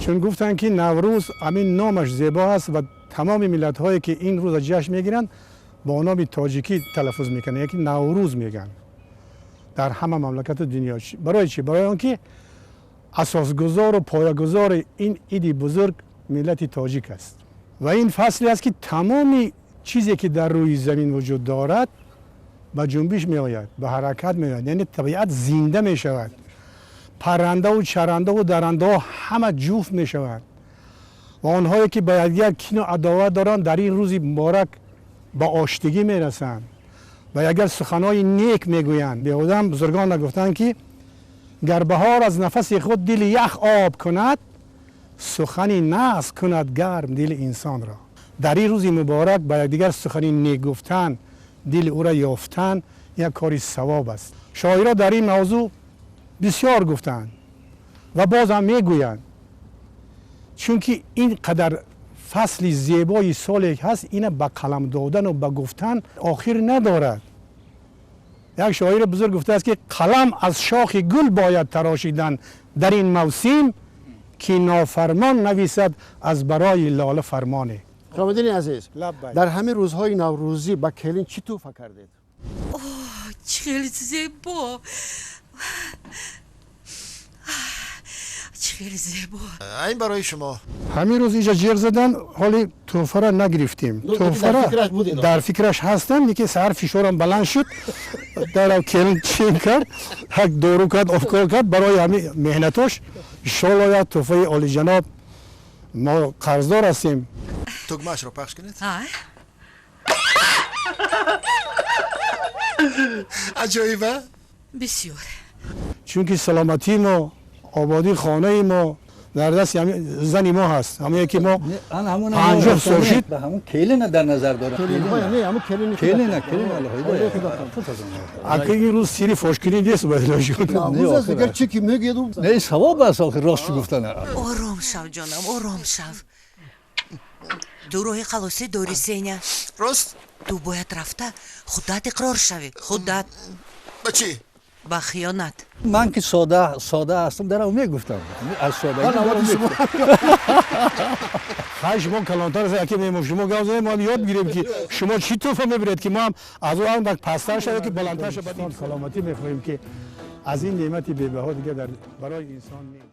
Чун гуфтанд, ки Наврӯз ҳамин номаш зебо аст ва тамоми миллатҳое, ки ин рӯза ҷашн мегиранд, бо номи тоҷикӣ талаффуз мекунанд, яке Наврӯз мегӯянд дар ҳама мамлакату дунё. Барои чӣ? Барои он ки асосгузору поягузори ин иди бузург миллати тоҷик аст ва ин фасле аст, ки тамоми чизе, ки дар рӯи замин вуҷуд дорад, ба ҷунбиш меояд, ба ҳаракат меояд, яъне табиат зинда мешавад, паррандаву чарандаву дарандаҳо ҳама ҷуфт мешаванд ва онҳое, ки ба якдигар кину адоват доранд, дар ин рӯзи муборак ба оштигӣ мерасанд ва ягар суханҳои нек мегӯянд. Беҳудам бузургон нагуфтанд, ки гар баҳор аз нафаси худ дили ях об кунад, сухани нағз кунад гарм дили инсонро. Дар ин рӯзи муборак ба якдигар сухани нек гуфтан, дили ӯро ёфтан як кори савоб аст. Шоиро дар ин мавзӯъ бисёр гуфтанд ва боз ҳам мегӯянд, чунки ин қадар фасли зебои соле ҳаст, ина ба қалам додану ба гуфтан охир надорад. Як шоири бузург гуфтааст, ки қалам аз шохи гул бояд тарошидан дар ин мавсим, ки нофармон нависад аз барои лола фармоне. Ҳусомиддини азиз, дар ҳамин рӯзҳои наврӯзӣ ба келин чӣ тӯҳфа кардед? Чӣ хеле зебо, чӣ хеле зебо! Ин барои шумо. Ҳамин рӯз инҷа ҷеғ задан, ҳоли тӯҳфара нагирифтем. Тӯҳфара дар фикраш ҳастам, лекин саҳар фишорам баланд шуд, дарав келин чин кард, як дору кард, офкор кард. Барои ҳамин меҳнатош иншоалло як тӯҳфаи олиҷаноб мо қарздор ҳастем. Тугмаашро пахш кунед. Аҷоиба. Бисёр. Чунки саломатии мо, ободии хонаи мо дар дасти зани мо ҳаст. Ҳамое ки мо 50 сол шуд. Ҳамун келина дар назар дорам. Ака, ин рӯз сири фошкунӣ нест. Дигар чӣ ки мегӯяд? Не, савоб аст охир, рост гуфтан. Ором шав, ҷонам, ором шав. Ту роҳи халосӣ дорӣ, Сеня. Рост. Ту бояд рафта худат иқрор шавӣ, худат. Ба чӣ? Ба хиёнат. Ман ки сода сода ҳастам, дарав мегуфтам, аз содагӣ. Хай, шумо калонтар, яке мемо, шумо гап занед, мо ёд бигирем, ки шумо чӣ тӯҳфа мебиред, ки мо ҳам аз ӯ ҳам пасттар шавем, ки баландтар шавад. Саломатӣ мехоҳем, ки аз ин неъмати бебаҳо дигар барои инсон нест.